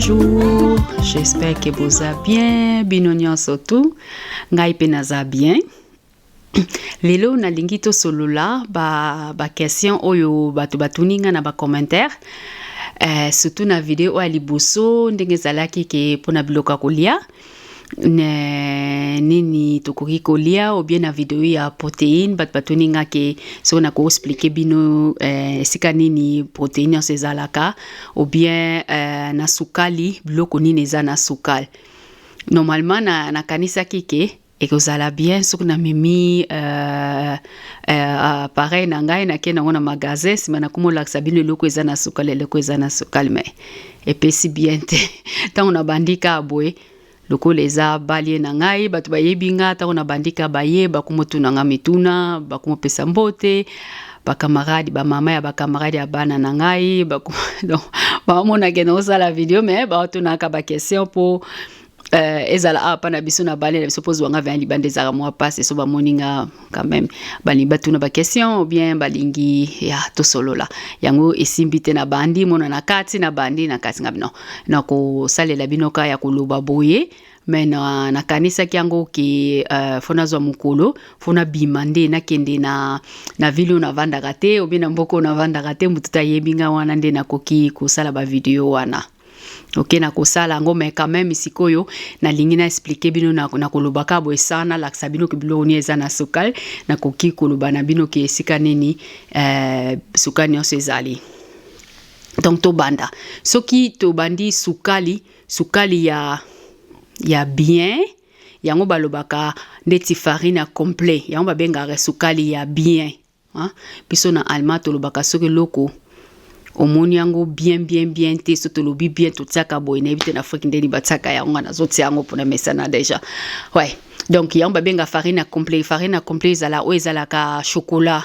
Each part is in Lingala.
Bonjour, j'espère que boza bien, bino nyonso tout. Ngai pe naza bien. Lelo nalingi tosolola ba ba question oyo bato batuni nga na ba commentaire. Surtout na video oyo ya liboso ndenge ezalaki ke mpona biloko ya kolia nini tokoki kolia, ou bien na video ya protéine, bato batuni nga ke soki nakoki expliquer bino esika nini protéine nyonso ezalaka, ou bien na sukali, biloko nini eza na sukali. Normalement nakanisaki ke ekozala bien soki namemi appareil na ngai, nakei nango na magasin, nsima nakomi olakisa bino eloko eza na sukali, eloko eza na sukali, mais epesi bien te. Ntango nabandi kaka boye, lokola eza balie na ngai, bato bayebi nga, ntango nabandi kaka baye bakomotuna nga mituna, bakomopesa mbote, bakamarade, bamama ya bakamarade ya bana na ngai. Donc baomonake naosala video, mais baotunaka baquestion mpo ezala awa mpa na biso na bale na biso, mpo zwanga vin libanda ezalaka mwa mpasi. So bamoni nga quand même, balingi batuna baquestion ou bien balingi ya tosolola. Yango esimbi te. Na bandi mona na kati, na bandi na kati nga bino nakosalela bino ka ya koloba boye, mais na nakanisaki yango ke faut nazwa mokolo, faut nabima nde nakende na ville oyo navandaka te, ou bien na mboka oyo navandaka te, motu tayebi nga wana, nde nakoki kosala bavideo wana. Ok, nakosala yango, mais quand même sikoyo nalingi na expliquer bino na koloba kaka boye sa nalakisa bino ke biloko nini eza na sukali. Nakoki koloba na bino ke esika nini sukali nyonso ezali. Donc tobanda. Soki tobandi sukali, sukali ya bien, yango balobaka ndeti farine ya complet, yango babengaka sukali ya bien, hein? Biso na allemand tolobaka soki eloko omoni yango bien bien bien te, so tolobi bien, totiaka boye. Nayebi te na Afrique ndeni batiaka yango, nga nazotia yango mpona mesana déjà. Ouais, donc yango babenga farine ya complet. Farine ya complet ezala oyo ezalaka chocolat,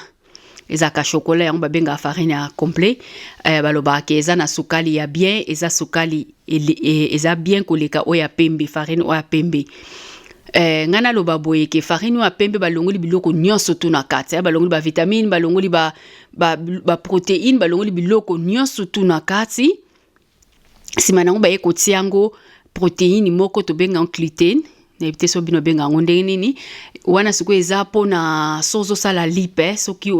ezalaka chocolat, yango babengaka farine ya complet. Balobaka ke eza na sukali ya bien, eza sukali eza bien koleka oyo ya pembe, farine oyo ya pembe. Ngai naloba boye ke farine oyo ya pembe, balongoli biloko nyonso tu na kati, balongoli bavitamine, balongoli baprotéine, ba balongoli biloko nyonso tu na kati. Nsima nango baye kotia yango protéine moko tobenga yango gluten, nayebi te so bino obenga yango ndenge nini wana. Sikoyo eza mpona so ozosala lipe, soki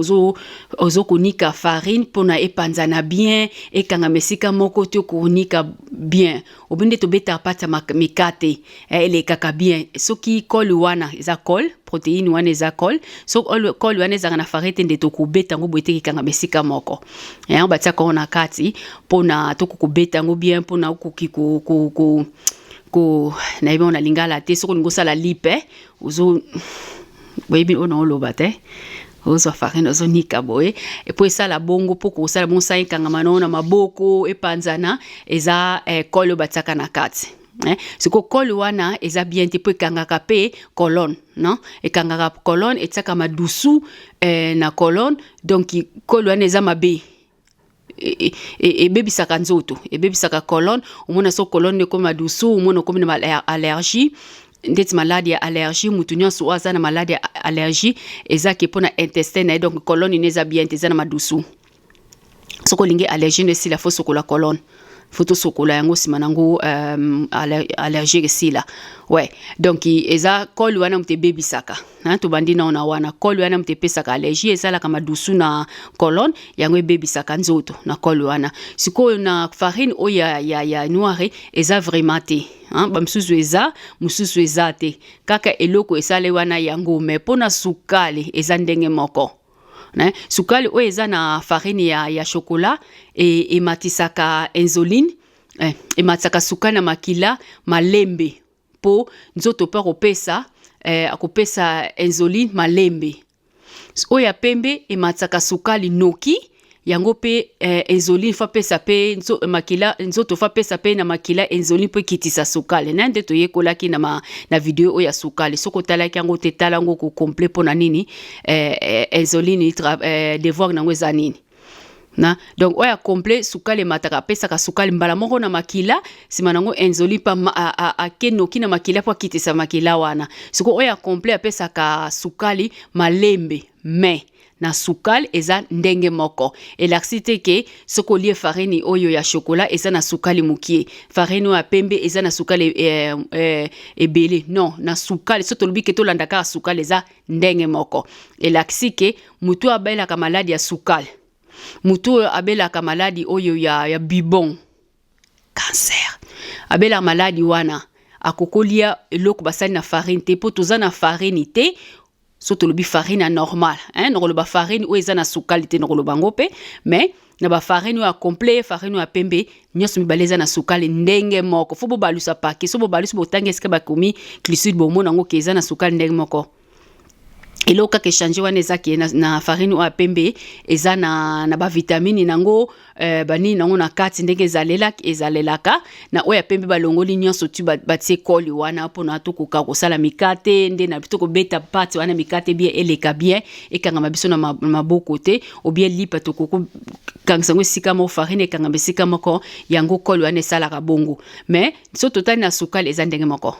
ozokonika farine mpona epanzana bien, ekangama esika moko te, okonika bien obi nde tobetaka pâte ya mikate, elekaka bien soki colle wana eza colle, protéine wana eza colle. So colle wana ezalaka na farine te, nde tokobeta yango boye te, ekangama esika moko. Yango batiaka yango na kati mpona tokokobeta yango bien, mpona okoki ko nayebi ngo na lingala te. Soki olingi osala lipe, ozo boyebi oyo na oloba te, ozwa farine, ozonika boye epo esala bongo, mpo kosala bongo sa ekangama nango na maboko, epanzana, eza colle oyo batiaka na kati. Sikoyo colle wana eza bien te, mpo ekangaka mpe colonne, non, ekangaka colonne, etiaka madusu na colonne. Donc colle wana eza mabe, ebebisaka nzoto, ebebisaka colonne. Omona so colonne ekomi madusu, omona okomi na allergie, ndeti maladie ya allergie. Mutu nyonso oyo aza na maladie ya allergie, eza ke mpona intestin na ye, donc colonne ino eza bien te, eza na madusu. Soki olingi allergie no esila, faut sokola colonne, faut tosokola yango, nsima nango allergie esila. Ouais, donc eza colle wana moto ebebisaka. Tobandi nao na wana, colle wana moto epesaka allergie, esalaka madusu na colonne, yango ebebisaka nzoto na colle wana. Sikoyo na farine oyo ya noire eza vraiment te, hein? Bamosusu eza, mosusu eza te, kaka eloko esali wana yango. Mais mpona sukali eza ndenge moko, ne? Sukali oyo eza na farine ya chocolat ematisaka insuline, ematisaka sukali na makila malembe, mpo nzoto mpe akopesa insuline malembe. Oyo ya pembe ematisaka sukali noki, yango mpe insuline faut apesa mpe makila, nzoto faut apesa mpe na makila insuline mpo ekitisa sukali na nde toyekolaki na video oyo ya sukali. Soki otalaki yango te, tala yango kocomplet mpo na nini insuline devoir nango eza nini na. Donc oyo ya complet, sukali emataka, apesaka sukali mbala moko na makila, nsima nango insuline mpe ake noki na makila mpo akitisa makila wana. Sikoyo oyo ya complet apesaka sukali malembe, mais Na sukali eza ndenge moko. Elakisi te ke soki olie farine oyo ya chocolat eza na sukali mokie, farine oyo ya pembe eza na sukali ebele. Non, na sukali, soki tolobi ke tolanda kaka sukali, eza ndenge moko. Elakisi ke motu abelaka maladi ya sukali, motu oyo abelaka maladi oyo ya bubon, cancer, abelaka maladi wana, akokolia eloko basali na farine te, mpo toza na farine te. So tolobi farine ya normal, hein, nakoloba farine oyo eza na sukali te, nakoloba yango mpe. Mais na bafarine oyo ya complet, farine oyo ya pembe, nyonso mibale eza na sukali ndenge moko. Faut bobalusa paquet. So bobalusi, botangi esika bakomi glucide, bomona yango ke eza na sukali ndenge moko. Eloko kaka échange wana eza ke na farine oyo ya pembe eza na bavitamine nango, banini nango na kati, ndenge ezalelaka. Na oyo ya pembe balongoli nyonso tu, batie colle wana mpona tokoka kosala mikate nde na tokobeta pâte wana, mikate bien eleka bien, ekangama biso na maboko te, ou bien lipa tokokokangisa yango esika moko, farine ekangama esika moko. Yango colle wana esalaka bongo. Mais so totali na sukali, eza ndenge moko,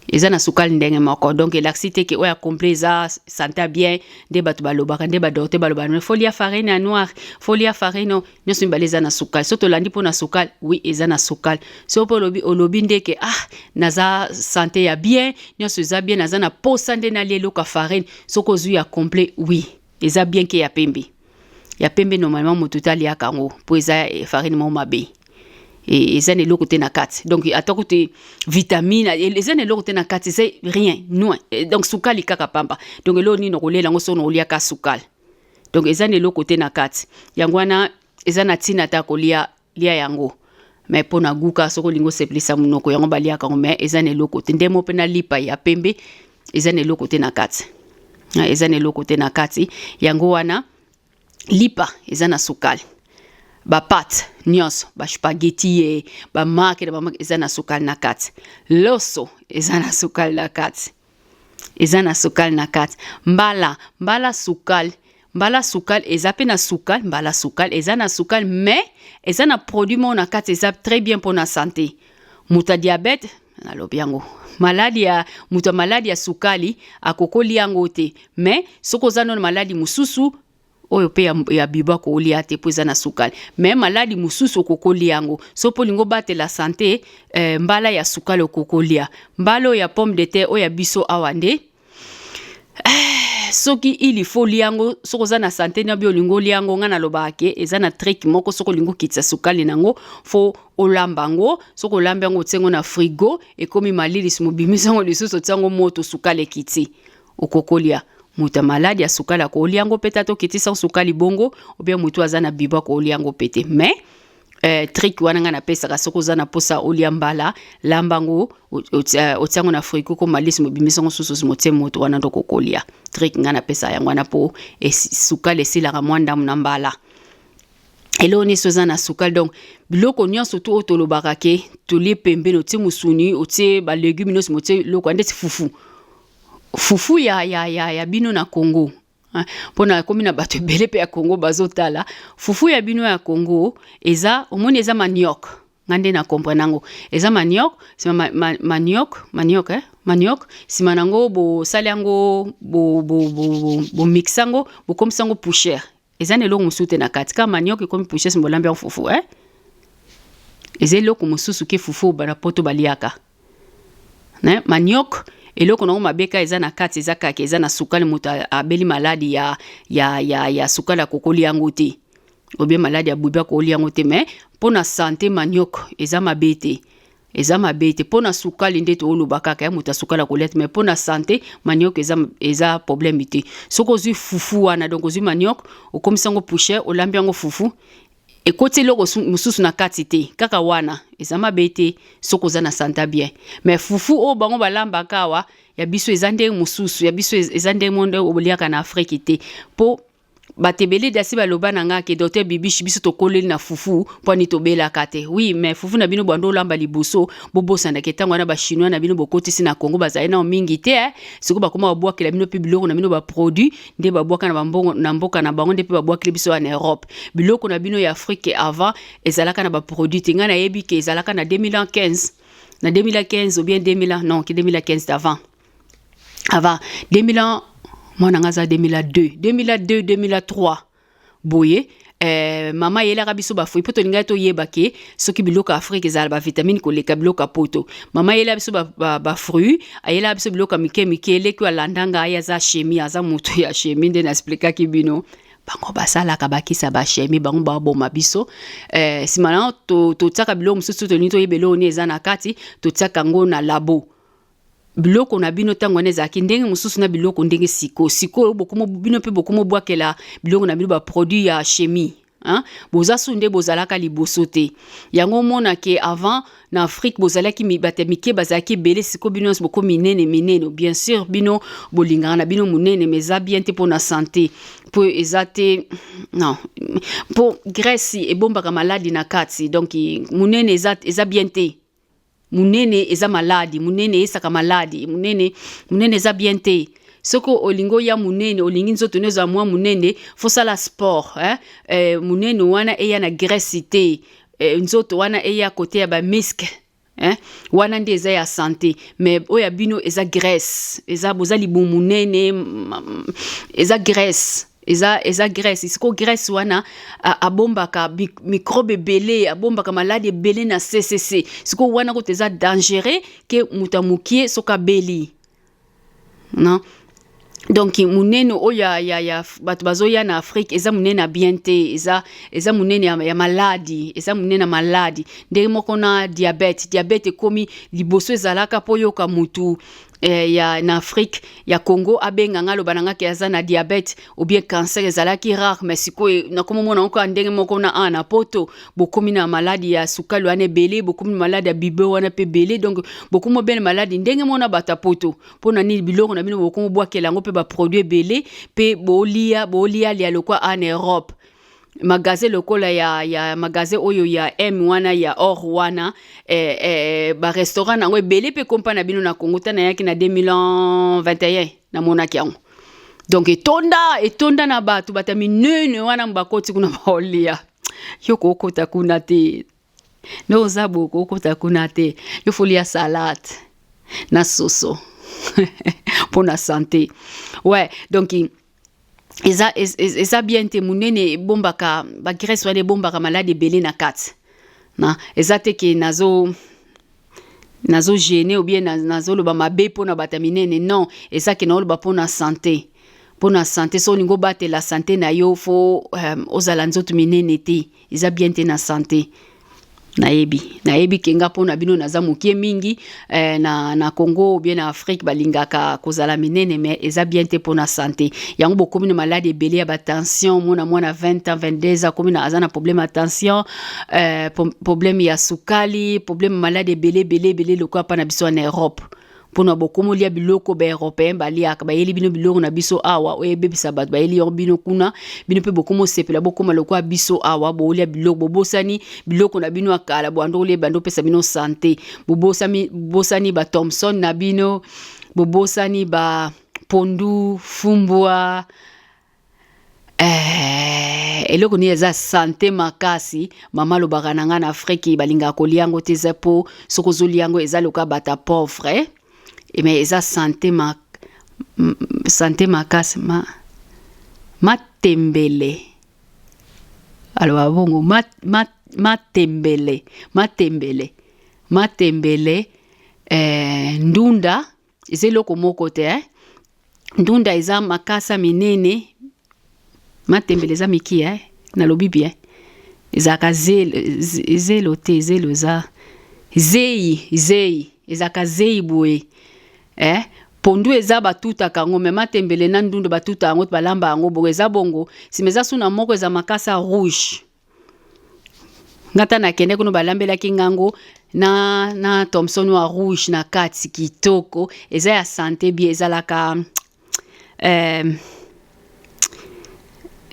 eza na sukali ndenge moko. Donc elakisi te ke oyo ya complet eza santé bien, nde bato balobaka, nde badocteur balobaka, faut lia farine ya noir, faut lia farine. Nyonso mibale eza na sukali. So tolandi mpo na sukali, oui, eza na sukali. So mpo olobi nde ke ah, naza santé ya bien, nyonso eza bien, naza na posa nde nalia eloko ya farine, soki ozwi ya complet, oui, eza bien ke ya pembe. Ya pembe, normalement moto te aliaka yango, mpo eza farine moko mabe, eza na eloko te na kati. Donc ata kutu vitamine, eza na eloko te na kati, eza rien noin. Donc sukali kaka pamba. Donc eloko nini okolela yango soki oliaka sukali? Donc eza na eloko te na kati. Yango wana eza na ntina ata kolia lia yango, mais mpo na guka, soki olingi osepelisa monoko, yango baliaka yango, mais eza na eloko te. Nde mo mpe na lipa ya pembe eza na eloko te na kati, eza na eloko te na kati. Yango wana lipa eza na sukali, bapâtes nyonso, baspaghetti ye, bamarke na bamarke, eza na sukali na kati. Loso eza na sukali na kati, eza na sukali na kati. Mbala sukali, mbala sukali eza mpe na sukali. Mbala sukali eza na sukali, mais eza na produit moko na kati, eza très bien mpona santé. Moto ya diabète, nalobi yango, maladi ya moto ya maladi ya sukali akokolia yango te. Mais soki oza nano maladi mosusu oyo mpe ya bibo, akolia te mpo eza na sukali. Mais maladi mosusu okokolia yango. So mpo olingi obatela santé, mbala ya sukali okokolia. Mbala oyo ya pomme de terre oyo ya biso awa nde, soki il faut olia yango, soki oza na santé na bi olingi olia yango, ngai nalobaka ke eza na truc moko. Soki olingi okitisa sukali nango, faut olamba yango. Soki olambi yango, otie yango na frigo, ekomi malili, sima obimisi yango lisusu, otie yango moto, sukali ekiti, okokolia. Moto ya maladi ya sukali akolia yango mpe tata okitisa sukali bongo, ou bien moto aza na bibo akolia yango mpe te. Mais truc wana ngai napesaka, soki oza na mposa olia mbala, lamba yango, otia yango na frigo, ko malisi, mobimisi yango susu, motie moto wana ndo kokolia. Truc ngai napesa yango wana, mpo sukali esilaka mwa ndamu na mbala. Eloko nyonso eza na sukali. Donc biloko nyonso tu oyo tolobaka ke tolie pembeni, otie mosuni, otie balégume nyonso, motie eloko ndeti fufu, fufu ya bino na Congo, mpona komi na bato ebele mpe ya Congo bazotala. Fufu ya bino ya Congo eza, omoni, eza manioc. Nga nde na comprendre yango, eza manioc, nsima manioc, eh? Manioc, nsima nango bosali yango, bomixer yango, bokomisa yango poussière. Eza na eloko mosusu te na kati, kaka manioc ekomi poussière, nsima bolambi yango fufu, eh? Eza eloko mosusu ke fufu bana poto baliaka ne? Manioc, eloko nango mabe kaka eza na kati, eza kaka eza na sukali. Moto abeli maladi ya sukali akokoli yango te, ou bien maladi ya bubi akoli yango te. Mais mpo na santé, manioc eza mabe te, eza mabe te. Mpo na sukali nde tooloba kaka ya moto ya sukali akolia te, mais mpo na santé, manioc eza problème te. Soki ozwi fufu wana, donc ozwi manioc, okomisi yango poussière, olambi yango fufu, ekoti eloko mosusu na kati te, kaka wana eza mabe te soki oza na santé bien. Mais fufu oyo bango balambaka awa, ya biso eza ndenge mosusu. Ya biso eza ndenge mo nde oliaka na Afrique te, mpo bato ebele dasi baloba na nga ke docteur Bibishi, biso tokoleli na fufu, mpo ani tobelaka te. Oui, mais fufu na bino bwando olamba liboso, bobosanaka ntango wana bachinois na bino bokotisi na Congo bazali nao mingi te, eh. Sikoyo bakoma babwakela bino mpe biloko na bino, baproduit nde babwaka na bambongo na mboka na bango, nde mpe babwakeli biso na Europe. Biloko na bino ya Afrique avant ezalaka na baproduit te. Ngai nayebi ke ezalaka na 2015, na 2015 ou bien 2000, non, ke 2015, avant 2000. Mwana nga aza 2002, 2002, 2003 boye. Mama ayelaka biso bafruit mpo tolingaki toyeba ke soki biloko ya Afrique ezala bavitamine koleka biloko ya poto. Mama ayelaka biso bafruit, ba, ba ayelaka biso biloko ya mike mike. Eleki oyo alanda ngai aza chimie, aza moto ya chimie. Nde naexplikaki bino, bango basalaka bakisa bachimie, bango baboma biso. Nsima nango totiaka biloko mosusu, tolingi toyeba eloko nini eza na kati, totiaka yango na labo. Biloko na bino ntango wana ezalaki ndenge mosusu na biloko ndenge sikoyo. Sikoyo bino mpe bokomobwakela biloko na bino baproduit ya chimie, hein? Boza su nde bozalaka liboso te. Yango omona ke avant na Afrique bozalaki bato ya mike bazalaki ebele. Sikoyo bino nyonso boko minene minene. Bien sûr, bino bolingaka na bino monene, mais eza bien te mpo na santé, mpo eza te, non, mpo graisse ebombaka maladi na kati. Donc monene eza bien te. Monene eza maladi, monene eyesaka maladi. Monene, monene eza bien te. Soki olingi oya monene, olingi nzoto no ezala mwa monene, fosala sport, eh? Monene wana eya na graisse te. Nzoto wana eya kote ya bamuscle, eh? Wana nde eza ya santé. Mais oyo ya bino eza graisse, eza boza libumu monene, eza graisse, eza graisse. Sikoyo graisse wana abombaka microbe ebele, abombaka maladi ebele na ccc. Sikoyo wana kutu eza dangereux ke moto ya mokie soki abeli, non. Donc monene oyo ya bato bazoya na Afrique eza monene ya bien te, eza monene ya maladi, eza monene ya maladi. Ndenge moko na diabète. Diabète ekomi liboso ezalaka mpo oyoka mutu ya na Afrique ya Congo abenga nga, aloba na nga ke aza na diabète ou bien cancer, ezalaki rare. Mais sikoyo nakomomona ngo kaka ndenge moko na a na poto. Bokomi na maladi ya sukali wana ebele, bokomi na maladi ya bibe wana mpe ebele. Donc bokomi obele maladi ndenge moko na bato ya poto. Mpo na nini? Biloko na bino bokomi obwakela yango mpe baproduit ebele, mpe bolia bolialia lokwa a na Europe. Magasin lokola ya magasin oyo ya M wana ya or wana, barestaurant nango ebele mpe kompa na bino na Congo. Ta nayaki na 2021, namonaki yango. Donc etonda, etonda na bato, bato ya minene wana bakoti kuna baolia. Yo kokota kuna te, nde oza boye, kokota kuna te. Yo folia salade na soso mpo na santé. Ouais, donc eza bien te. Monene ebombaka bagraisse wana, ebombaka maladi ebele na kati. Na eza te ke nazo gêner ou bien nazoloba mabe mpona bato ya minene, non. Eza ke naoloba mpona santé, mpona santé. So olingi obatela santé na yo, fo ozala nzoto minene te, eza bien te na santé. Nayebi ke nga mpona bino naza mokie mingi. Na Congo ou bien na Afrique balingaka kozala minene, mais eza bien te mpona santé. Yango bokomi na maladi ebele ya batension. Mona mwana 20 ans, 22 ans akomi na aza na problème ya tension, problème ya sukali, problème maladi ebele ebele ebele lokola mpa na biso na Europe, mpona bokomolia biloko baeuropéen baliaka. Bayeli bino biloko na biso awa oyo ebebisa bato, bayeli yango bino kuna, bino mpe bokomosepela, bokóma lokola biso awa, bolia biloko, bobosani biloko na bino ya kala bwando kolia, bando opesa bino santé. Bobosani ba Thomson na bino, bobosani ba pondu, fumbwa. Eloko nini eza santé makasi? Mama alobaka na ngai na Afrique balingaka kolia yango te, eza mpo soki ozolia yango eza lokola bata pauvre, eh? Mais eza santé, santé makasi. Matembele, aloba bongo, matembele, matembele, matembele. Ndunda eza eloko moko te, eh? Ndunda eza makasa minene, matembele eza miki, eh? Nalobi bien? Ezalaka zelo, zelo te, zelo eza zei, zei ezalaka zei boye, eh? Pondu eza batutaka yango, me matembele na ndunda batuta yango, balamba yango bongo, eza bongo. Nsima eza suna moko eza makasa rouge. Nga ta nakende kuna, balambelaki ngango na Thomson wa rouge na kati, kitoko, eza ya santé bien. Ezalaka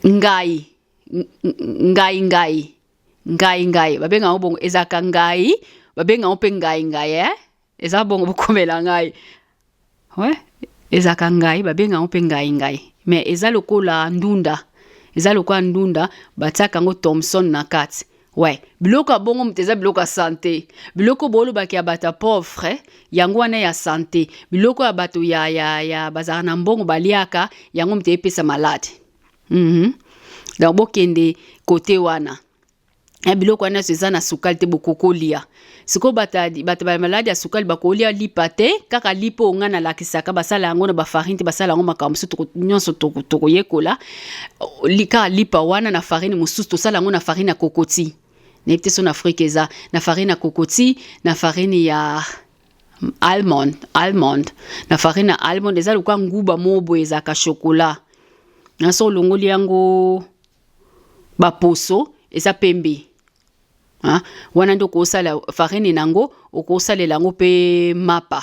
ngai ngai ngai ngai ngai, babenga yango bongo. Ezalaka ngai, babenga yango mpe ngai ngai, eh? Eza bongo, bokomela ngai. Ouais, ezalaka ngai, babenga yango mpe ngai ngai, mais eza lokola ndunda, eza lokola ndunda, batiaka yango Thomson na kati. Ouais, biloko ya bongo moto eza biloko ya sante. Biloko bolobaki ya bato ya pauvre, yango wana ya sante. Biloko ya bato ya, ya, ya bazalaka na mbongo baliaka, yango moto epesa malade. Donc bokende kote wana. Ya biloko wana nyonso eza na sukali te, bokokolia. Sikoyo bato bato ba maladi ya sukali bakolia lipa te, kaka lipa oyo ngai nalakisaka basala yango na bafarine te, basala yango makambo mosusu nyonso tokoyekola. Kaka lipa wana na farine mosusu, tosala yango na farine ya kokoti. Nayebi te so na Afrika eza na farine ya kokoti, na farine ya almond, almond, na farine ya almond eza lokola nguba moko boye, ezalaka chocolat. Na so olongoli yango baposo eza pembe. Ha? Wana nde okosala farine nango, okosalela yango mpe mapa.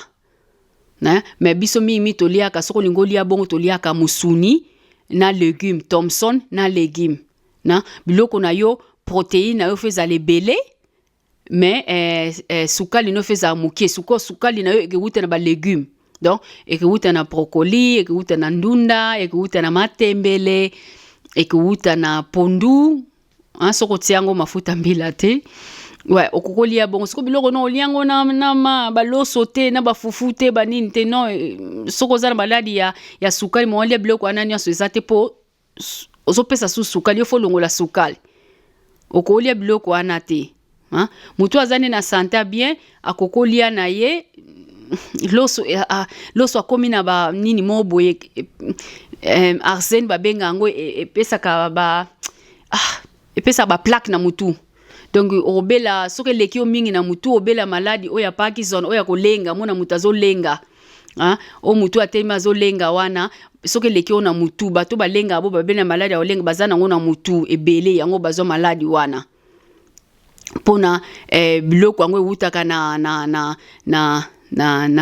Na? Me biso mingi toliaka, soki olingi olia bongo, toliaka musuni na legume, thomson na legume. Na biloko na yo, protéine na yo fo ezala ebele, mais sukali no fo ezala moke. Suko sukali na yo ekewuta na balegume, donc ekewuta na brocoli, ekewuta na ndunda, ekewuta na matembele, ekewuta na pondu. Hein, soki otia yango mafuta mbila te, ouais, okoki kolia bongo. Soki biloko no olia yango na ma baloso te, na bafufu te, banini te, non. Soki oza na maladi ya sukali, mo olia biloko wana nyonso eza te, mpo ozopesa su sukali. Yo fo olongola sukali, okolia biloko wana te. Hein? Motu aza nde na sante bien, akokolia na ye loso. Loso akomi na banini moko boye, arsène babenga yango, epesaka ba epesaka baplaque na mutu. Donc okobela soki eleki yo mingi na mutu, obela maladi oyo ya Parkinson, oyo ya kolenga. Mona moto azolenga, oyo mutu atelemi azolenga wana, soki eleki oyo na mutu, bato balengaka bo babela maladi ya kolenga, baza nango na mutu ebele, yango bazwa maladi wana mpona biloko yango ewutaka na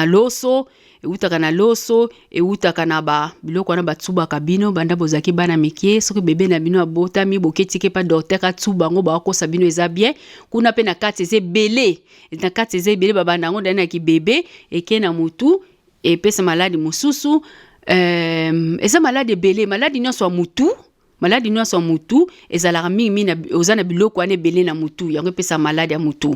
loso, ewutaka na loso, ewutaka na ba biloko wana batubaka bino banda bozalaki bana mike. Soki bebe na bino abotami, boketiki pa docteur atuba yango, bakokosa bino eza bien. Kuna mpe na kati eza ebele, na kati eza ebele. Babanda yango dani na kibebe, eke na mutu, epesa maladi mosusu. Eza maladi ebele, maladi nyonso ya mutu. Maladi nyonso ya mutu ezalaka mingimingi oza na biloko wana ebele na mutu, yango epesa maladi ya mutu.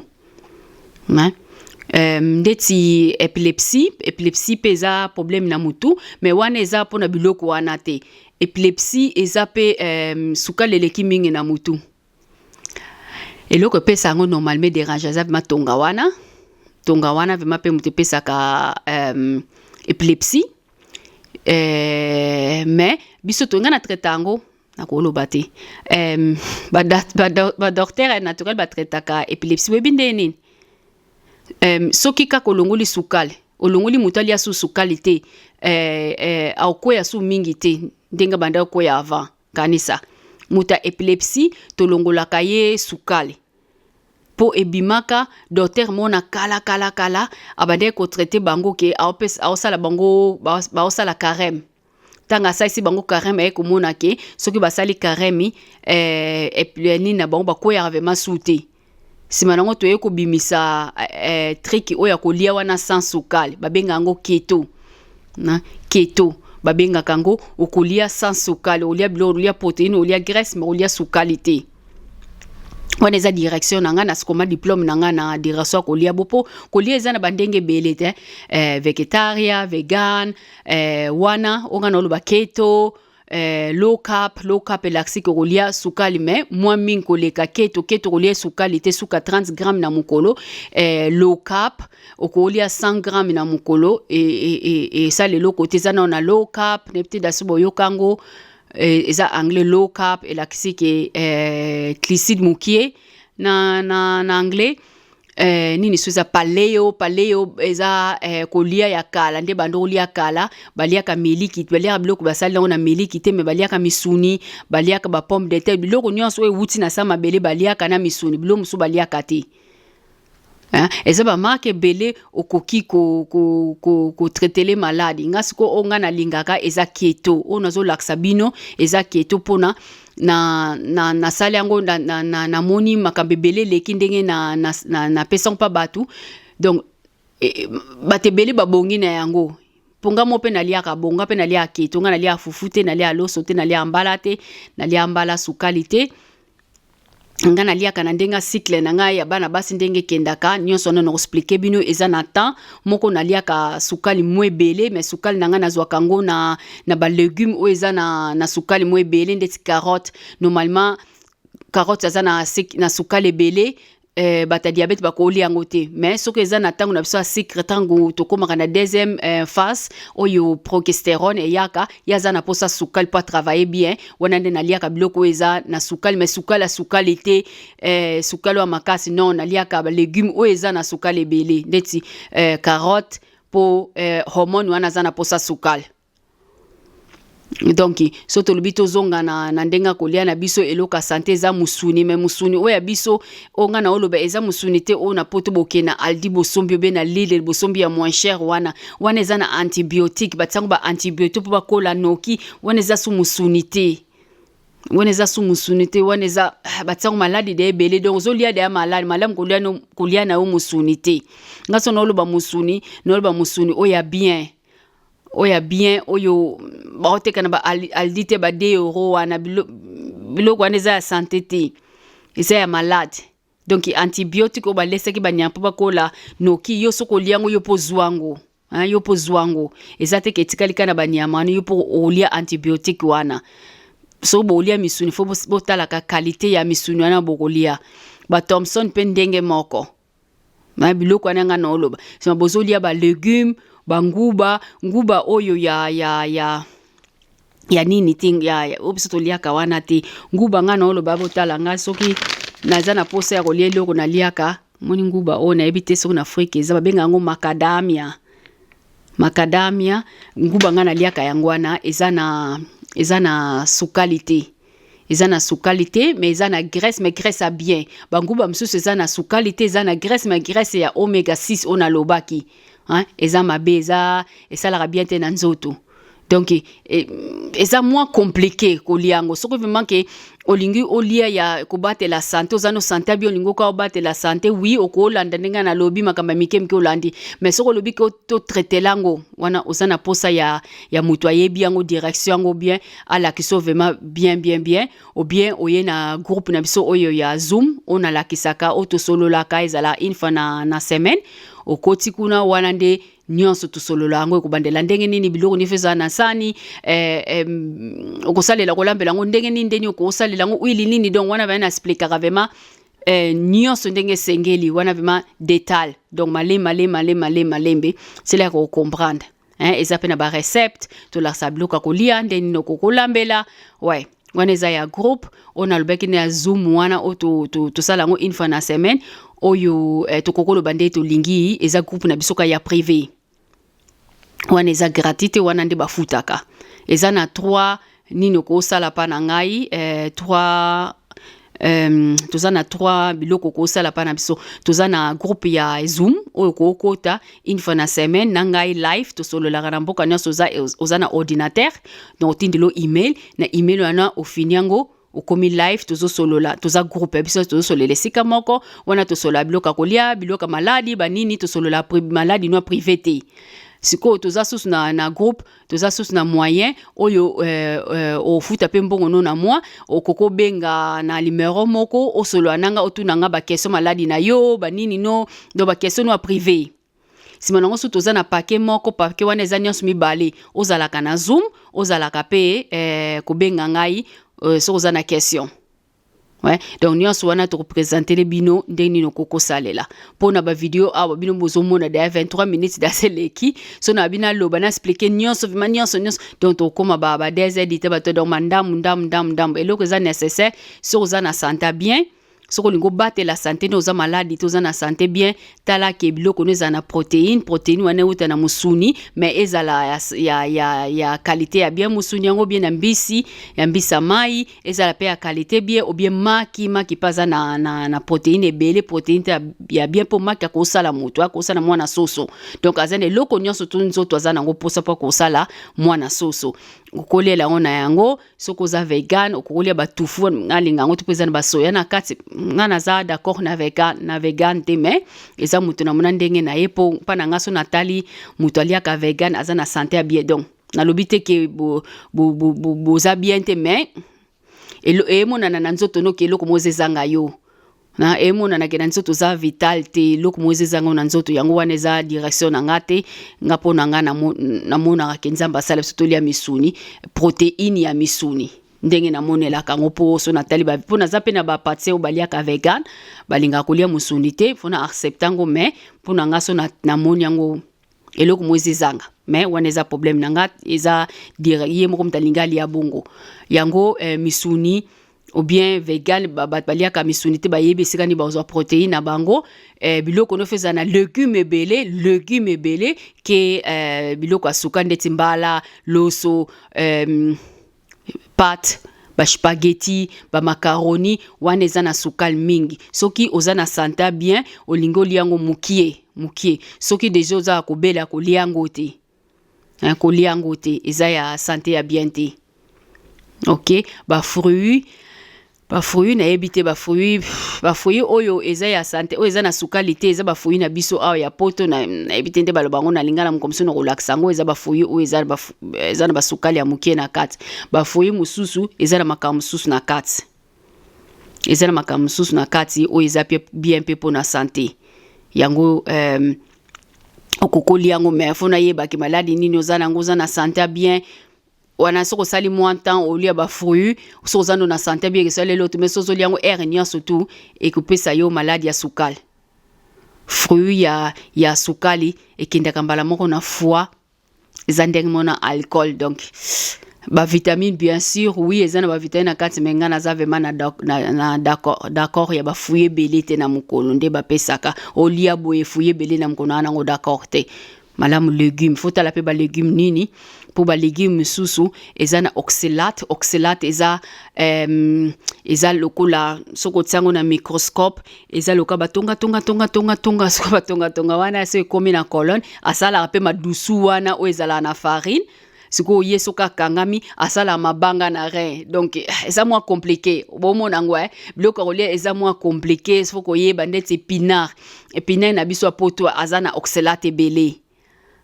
Ndeti épilepsie, épilepsie mpe eza problème na mutu, mais wana eza mpona biloko wana te. Épilepsie eza mpe sukali eleki mingi na mutu. Eloko epesa yango normalement dérange eza vraiment tonga wana, tonga wana vraiment mpe moto epesaka épilepsie. Mais biso tolinga na traite yango, nakoloba te. Badocteur naturel batraitaka épilepsie, boyebi ndenge nini? Soki kaka olongoli sukali, olongoli, moto alia su sukali te, akokwea su mingi te ndenge banda okwea avant. Kanisa moto ya épilepsie, tolongolaka ye sukali mpo ebimaka. Docteur mona kala kala kala abandaki kotraite bango ke aosala bango, baosala carême. Ntango asalisi bango carême, aye komona ke soki basali carême, nini na bango bakweyaka vraiment su te. Nsima nango toye kobimisa truc oyo ya kolia wana sans sukali, babenga yango keto. Na keto babengaka yango, okolia sans sukali, olia biloko, olia protéine, olia graisse, mais olia sukali te. Wana eza direction na ngai, nasikoma diplôme na ngai na direction ya kolia bo, mpo kolia eza na bandenge ebele te, végétarien, vegan, wana oyo ngai naoloba keto. Low carb, low carb elakisi ke kolia sukali mais mwa mingi koleka keto. Keto kolia sukali te, suka 30 gramme na mokolo. Low carb okolia 100 gramme na mokolo, esala eloko te. Eza nao na low carb, nayebi te dasi boyoka yango, eza anglais. Low carb elakisi ke glucide mokie na anglais. Nini so eza paleo? Paleo eza kolia ya kala, nde bando kolia kala, baliaka miliki, baliaka biloko basali yango na miliki te, mais baliaka misuni, baliaka bapomme de terre, biloko nyonso oyo ewuti na sa mabele baliaka na misuni, biloko mosusu baliaka te. Hein? Eza bamarke ebele okoki kotraitele ko maladi. Nga sikoyo oyo nga nalingaka eza keto, oyo nazolakisa bino eza keto, mpona na nasali yango, namoni na makambo ebele eleki ndenge napesa na, na, na mpa bato. Donc bato ebele babongi na yango, mpo nga mo mpe naliaka bonga, mpe naliaka keto. Nga naliaka fufu te, naliaka loso te, naliaka mbala te, naliaka mbala sukali te. Nga naliaka na ndenge ya cycle na ngai ya bana basi, ndenge ekendaka nyonso wana nakoexpliquer bino. Eza na temps moko naliaka sukali mwa ebele, mais sukali na ngai nazwaka yango na balégume oyo eza na sukali mwa ebele, ndeti carotte. Normalement carotte aza na sukali ebele, bato ya diabète bakolia yango te. Mais soki eza na ntango na biso ya cycle, ntango tokómaka na deuxième phase oyo progestérone eyaka, ye aza na mposa sukali mpo atravaille bien. Wana nde naliaka biloko oyo eza na sukali, mais sukali ya sukali te, sukali oyo ya makasi, non. Naliaka balégume oyo eza na sukali ebele, ndeti carotte, mpo hormone wana aza na mposa sukali. Donc so tolobi tozonga na ndenge ya kolia na biso, eloko ya santé eza musuni. Mais musuni oyo ya biso, oyo ngai na oloba, eza musuni te oyo na Poto bokende na Aldi bosombi, obe na Lidl bosombi ya moins cher. Wana eza na antibiotique, batiango ba antibiotique mpo bakola noki. Wana eza su musuni te, wana eza su musuni te, wana eza batiango maladi de ebele. Donc ozolia de ya maladi. Malamu kolia na yo musuni te. Nga so naoloba musuni, naoloba musuni oyo ya bien, oyo ya bien, oyo baoteka na ba Aldi te, ba 2 euro wana. Biloko wana eza ya santé te, eza ya malade. Donc antibiotique oyo balesaki banyama mpo bakola noki, yo soki olia yango, yo mpo ozwa yango, yo mpo ozwa yango. Eza te ke etikali kaka na banyama wana, yo mpo olia antibiotique wana. Soki bolia misuni, fo botalaka qualité ya misuni wana bokolia. Bathomson mpe ndenge moko na biloko wana. Nga na oloba sima bozolia balégume, banguba, nguba oyo ya nini te, ya oyo biso toliaka wana te. Nguba nga na oloba, botala nga, soki naza na posa ya kolia eloko naliaka, moni nguba oyo, nayebi te soki na Afrique eza, babenga yango macadamia. Macadamia, nguba nga naliaka yango wana, eza na sukali te, eza na sukali te, mais eza na graisse, mais graisse ya bien. Banguba mosusu eza na sukali te, eza na graisse, mais graisse ya oméga 6 oyo nalobaki, hein, eza mabe, eza esalaka bien te na nzoto. Donc eza moins compliqué kolia yango. Soki vraiment ke olingi olia ya kobatela santé, oza no santé bien, olingi oka obatela santé, oui, okolanda ndenge nalobi, makambo ya mike mike olandi. Mais soki olobi ke totraitela yango wana, oza na posa ya moto ayebi yango, direction yango bien, alakisa vraiment bien bien bien, ou bien oye na groupe na biso oyo ya Zoom, oyo nalakisaka, oyo tosololaka, ezala une fois na semaine. Okoti kuna, wana nde nyonso tosolola yango, ekobandela ndenge nini, biloko nyonso ezala na sani, okosalela kolambela yango ndenge nini, ndeni okosalela yango huile nini. Donc wana vraiment naexpliquaka vraiment nyonso ndenge esengeli wana, vraiment détail. Donc malembe, malembe, malembe, malembe, malembe, sela ya kocomprendre, hein. Eza mpe na barecette, tolakisa biloko ya kolia, ndenge nini okokolambela. Ouais, wana eza ya groupe oyo nalobaki na ya Zoom wana, oyo tosala yango une fois na semaine, oyo tokokoloba nde tolingi. Eza groupe na biso ka ya privé wana, eza gratuit te, wana nde bafutaka. Eza na 3 nini okosala mpa na ngai, 3, toza na 3 biloko okosala mpa na biso. Toza na groupe ya Zoom oyo okokota une fois na semaine na ngai live, tosololaka na mboka nyonso. Oza na ordinateur, donc otindela email, na email wana ofini yango, okomi live, tozosolola. Toza groupe ya biso, tozosolola esika moko wana, tosolola biloko ya kolia, biloko ya maladi, banini, tosolola maladi no privé te. Sikoyo toza susu na groupe, toza susu na moyen oyo ofuta mpe mbongo no na mwa, okoki obenga na numero moko, osolola nanga, otuna nga baquestion maladi na yo, banini no, donc baquestion no ya privé. Nsima nango so toza na paquet moko, paquet wana eza nyonso mibale: ozalaka na Zoom, ozalaka mpe kobenga ngai soki oza na question. Ouais. Donc nyonso wana tokoprésentele bino ndenge nini okokosalela mpo na bavideo awa. Bino bozomona deya 23 minutes dase eleki. So na bino aloba na expliquer nyonso, vraiment nyonso nyonso, donc tokóma ba 2 heures te bato. Donc mandambu ndambu ndambu ndambu, eloko eza nécessaire soki oza na santé bien, soki olingi obatela santé nde oza maladi te, oza na santé bien, tala ke biloko no ezala na protéine. Protéine wana euta na mosuni, mais ezala ya qualité ya bien. Mosuni yango bien na mbisi, ya mbisi ya mai, ezala mpe ya qualité bien, ou bien maki. Maki mpe aza na protéine ebele, protéine te ya bien, mpo maki akosala moto, akosala mwana soso. Donc aza na eloko nyonso to nzoto aza nango mposa mpo akosala mwana soso. Okolela yango na yango. Soki oza vegan, okokolia batofu. Nga alinga yango te mpo eza na basoya na kati. Nga naza d'accord na vegan te, mais eza moto na mona ndenge na ye. Mpo mpa na nga, so natali moto aliaka vegan, aza na santé ya bien. Donc nalobi te ke boza bien te, mais Emonana na nzoto noki eloko moko ezanga yo na emonana ke na nzoto oza vital te, eloko moko ezanga na nzoto. Yango wana eza direction na nga te. Nga, mpo na nga, namonaka ke Nzambe asala biso tolia misuni, protéine ya misuni, ndenge namonelaka yango. Mpo so natali, mpo naza mpe na bapatient oyo baliaka vegan, balingaka kolia mosuni te, mpo na accepte yango. Mais mpo na nga, so namoni yango, eloko moko ezanga. Mais wana eza problème na nga, eza ye moko moto alingi alia bongo. Yango misuni ou bien vegan, bato baliaka misuni te, bayebi esika nini bazwa protéine na bango. Biloko nyonso eza na légume ebele, légume ebele ke biloko ya suka ndeti mbala, loso, pâtes, baspaghetti, bamacaroni, wana eza na sukali mingi. Soki oza na santé bien, olingi olia yango mokie mokie. Soki déjà oza kobela, kolia yango te, kolia yango te, eza ya santé ya bien te. Ok, bafruit, bafruit, nayebi te, bafruit oyo eza ya santé, oyo eza na sukali te, eza bafruit na biso awa ya Poto. Nayebi te nde baloba yango na lingala mokomosu na kolakisa yango. Eza bafruit oyo eza na basukali ya mokie na kati. Bafruit mosusu eza na makambo mosusu na kati, eza na makambo mosusu na kati oyo eza bien mpe mpona santé. Yango okokolia yango, mais faut nayebaki maladi nini oza nango. Oza na santé bien wana, soki osali mwa temps olia bafruit, soki oza ndo na santé bien, esali eloko te. Mais soki ozolia yango heure nyonso tu, ekopesa yo maladi ya sukali. Fruit ya sukali ekendaka mbala moko na foie, eza ndenge moko na alcool. Donc bavitamine, bien sûr, oui, eza na bavitamine na kati, mais ngai naza vraiment na d'accord ya bafruit ebele te na mokolo. Nde bapesaka olia boye, fruit ebele na mokolo, wana nango d'accord te. Malamu légume. Faut tala mpe balégume nini, mpo balégume mosusu eza na oxalate. Oxalate eza lokola soki otia yango na microscope, eza lokola batonga tonga tonga tonga tonga. Soki batongatonga wana, so ekómi na colonne, asalaka mpe madusu wana oyo ezalaka na farine. Sikoyo ye soki akangami, asalaka mabanga na rein. Donc eza mwa compliqué, bomona yango. Biloko ya kolia eza mwa compliqué, faut koyeba. Ndeti épinard, épinard na biso ya Poto aza na oxalate ebele,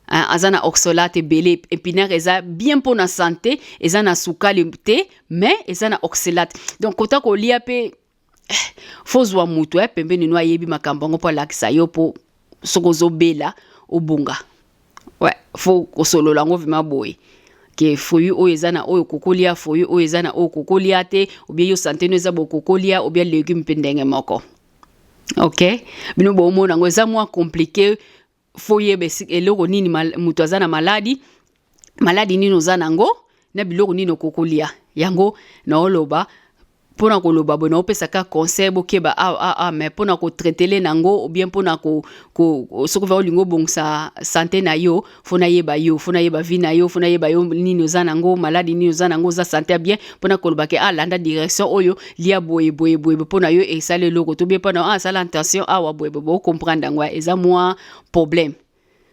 aza na oxalate ebele. Épinard eza bien mpona santé, eza na sukali te, mais eza na oxalate. Donc kota kolia mpe, faut zwa mutu pembeni no ayebi makambo yango mpo alakisa yo, mpo soki ozobela obunga. Ouais, faut kosolola yango vraiment boye ke fruit oyo eza na oyo kokolia, fruit oyo eza na oyo kokolia te, ou bien yo santé no eza bokokolia, ou bien légume mpe ndenge moko. Ok, bino bomona yango eza mwa compliqué. Faut yeba eloko nini moto aza na maladi, maladi nini oza nango, na biloko nini okokolia. Yango naoloba mpona koloba boye, naopesaka conseil bokeba awa awa, mais mpona kotraiter nango ou bien mpona soki va olingi obongisa santé na yo, faut nayeba yo, faut nayeba vie na yo, faut nayeba yo nini oza nango, maladi nini oza nango, oza santé ya bien, mpona koloba ke alanda direction oyo, lia boye boye boye, mpona yo esala eloko to bien mpona asala attention awa boye boye. Bocomprendre yango, eza mwa problème.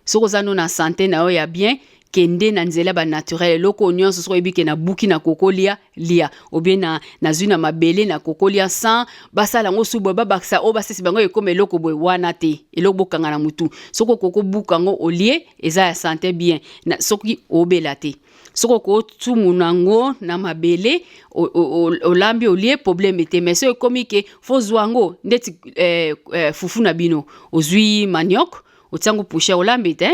Soki oza no na santé na yo ya bien, kende na nzela banaturel. Eloko nyonso soki oyebi ke nabuki na kokolia, lia, ou bien na nazwi na mabele na kokolia, sans basala yango su boye, babakisa oyo basisi bango ekoma eloko boye wana te. Eloko bokanga na mutu, soki okoki obuka yango olie, eza ya santé bien. Na, soki obela te, soki okotumuna yango na mabele, olambi, olie, problème te. Mais soki ekomi ke faut zwa yango ndeti fufu na bino, ozwi manioc, otia yango poussière, olambi te,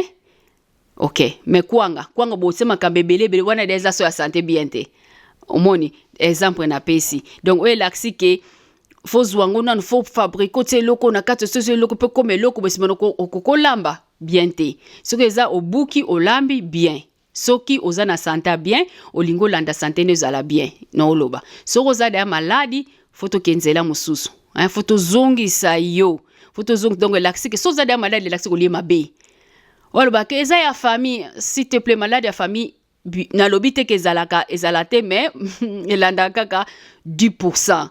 ok. Mais kwanga, kwanga botie makambo ebele ebele wana, eza so ya santé bien te. Omoni exemple napesi? Donc oyo elakisi ke faut zwa yango nanu, faut fabriquer, otia eloko na kati, ososo eloko mpe koma eloko boye, nsima okokolamba bien te. Soki eza obuki, olambi bien. Soki oza na santé bien, olingi olanda santé no ezala bien na oloba. Soki oza deya maladi, faut tokende nzela mosusu, faut tozongisa yo, faut tozongisa. Donc elakisi ke so oza deya maladi, elakisi kolia mabe. Olobaka eza ya famille, s'il te plaît. Maladi ya famille, nalobi te ke ezalaka, ezala te, mais elandaka kaka 10 %,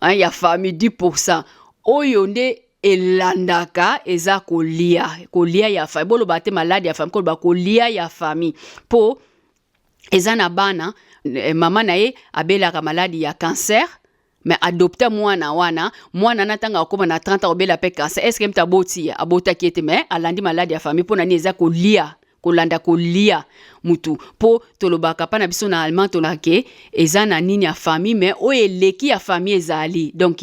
hein, ya famille. 10 % oyo nde elandaka eza kolia, kolia ya famille. Boloba te maladi ya famille, koloba kolia ya famille, mpo eza na bana, mama na ye abelaka maladi ya cancer, mais adopta mwana wana. Mwana na ntango akóma na 30 ans, obela mpe cancer. Est ce que mutu aboti ye, abotaki ye te, mais alandi maladi ya famille? Mpo na nini? Eza kolia, Kolanda kolia mutu, mpo tolobaka mpa na biso na allemand, tolobaka ke eza na nini ya famille, mais oyo eleki ya famille ezali. Donc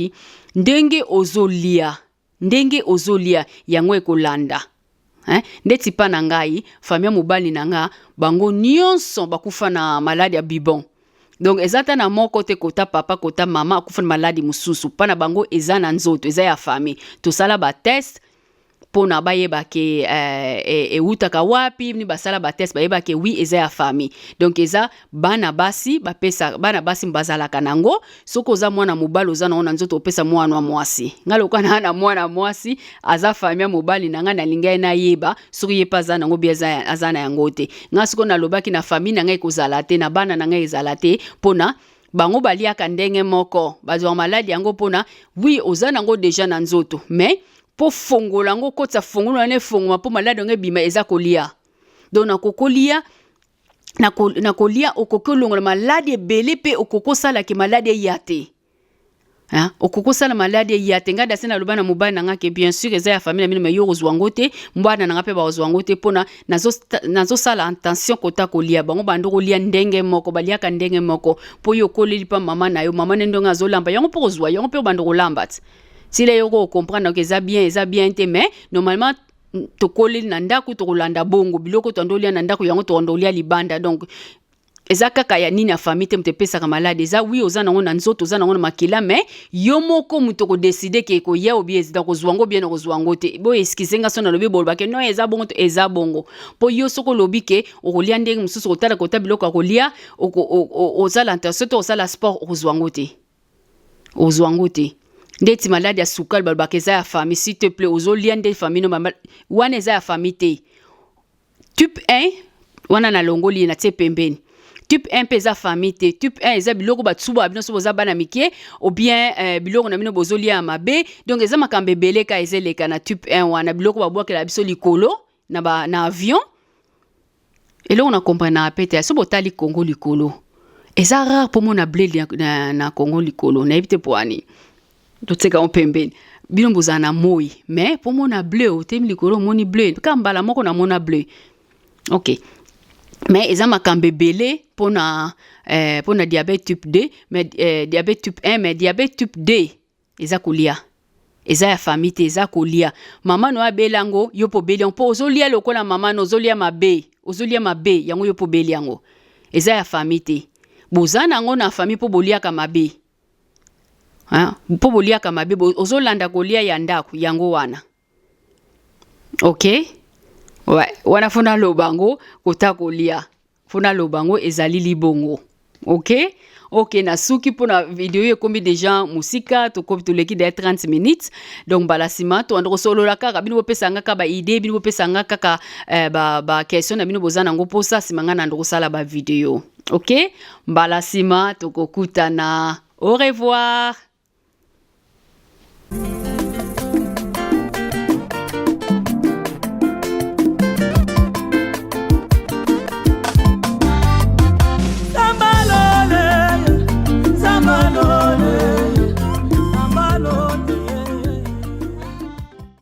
ndenge ozolia, ndenge ozolia yango ekolanda, hein? Ndeti mpa na ngai, famille ya mobali na nga, bango nyonso bakufa na maladi ya bubon. Donc eza ta na moko te, kota papa, kota mama, akufa na maladi mosusu. Mpa na bango eza na nzoto, eza ya famille. Tosala batest mpona bayeba ke ewutaka wapi. Ni basala batest, bayeba ke oui, eza ya famille. Donc eza bana basi bapesa, bana basi bazalaka nango. Soki oza mwana mobali, oza nango na nzoto, opesa mwana mwasi. Ngai lokola naa na mwana mwasi, aza famille ya mobali na ngai, nalingi ye nayeba soki ye mpe aza nango bi aza na yango te. Ngai sikoyo nalobaki na famille na ngai ekozala te, na bana na ngai ezala te, mpona bango baliaka ndenge moko, bazwaka maladi yango. Mpona oui, oza nango déjà na nzoto, mais mpo fongola yango, okotisa fongola wana, efongoma mpo maladi yango ebima, eza kolia. Donc nakokolia, na kolia okoki olongola maladi ebele, mpe okoki osalaki maladi eya te, okoki osala maladi eya te. Ngai dasi naloba na mobali na nga ke bien sûr eza ya famille na bino, mais yo kozwa yango te, mbwana na nga mpe bakozwa yango te, mpona nazosala attention kota kolia. Bango bando kolia ndenge moko, baliaka ndenge moko, mpo yo okoleli mpa mama na yo, mama ne ndenge azolamba yango, mpo kozwa yango mpe obanda kolamba ti sila yo kocomprendre ke eza bien, eza bien te. Mais normalement tokoleli na ndako, tokolanda bongo biloko toando olia na ndako, yango tokondo olia libanda. Donc eza kaka ya nini ya famille te moto epesaka maladi. Eza oui, oza nango na nzoto, oza nango na makila, mais yo moko moto kodécider ke ekoya obi ezida kozwa yango bien, kozwa yango te. Bo excuse nga so nalobi, bolobake non, eza bongo to eza bongo, mpo yo soki olobi ke okolia ndenge mosusu, kotala kota biloko ya kolia, ozala attention to osala sport, okozwa yango te, ozwa yango te. Ndeti maladi ya sukali, balobaka eza ya famille. S'il te plaît, ozolia nde famille no wana, eza ya famille te. Type 1 wana nalongoli ye, natie pembeni. Type 1 mpe eza famille te. Type 1 eza biloko batsuba bino so boza bana mike, ou bien biloko na bino bozolia ya mabe. Donc eza makambo ebele ka eza eleka na type 1 wana, biloko babwakela biso likolo na avion. Eloko na comprendre pe te, so botali Kongo likolo, eza rare mpo mona blé na Kongo likolo. Nayebi te po ani totika ngo pembeni. Bino bozala na moi, mais mpo mona blé, otemi likolo, omoni blé kaka mbala moko, namona blé, ok. Mais eza makambo ebele mpona diabète type 2, mais diabète type 1, mais diabète type 2 eza kolia, eza ya famille te, eza kolia. Mama no abeli yango, yo mpo obeli yango, mpo ozolia lokola mama no, ozolia mabe, ozolia mabe yango, yo mpo obeli yango. Eza ya famille te. Boza nango na famille mpo boliaka mabe, mpo boliaka mabe, ozolanda kolia ya ndako yango wana, ok. Ouais, wana fo naloba yango, kota kolia fo naloba yango, ezali libongo, ok. Nasuki mpona video ekomi déjà mosika, tokomi toleki deya 30 minutes. Donc mbala nsima tobanda kosolola kaka. Bino bopesa nga kaka baidée, bino bopesa nga kaka baquestion na bino boza nango mposa, nsima nga nanda kosala bavideo, ok. Mbala nsima tokokutana, au revoir.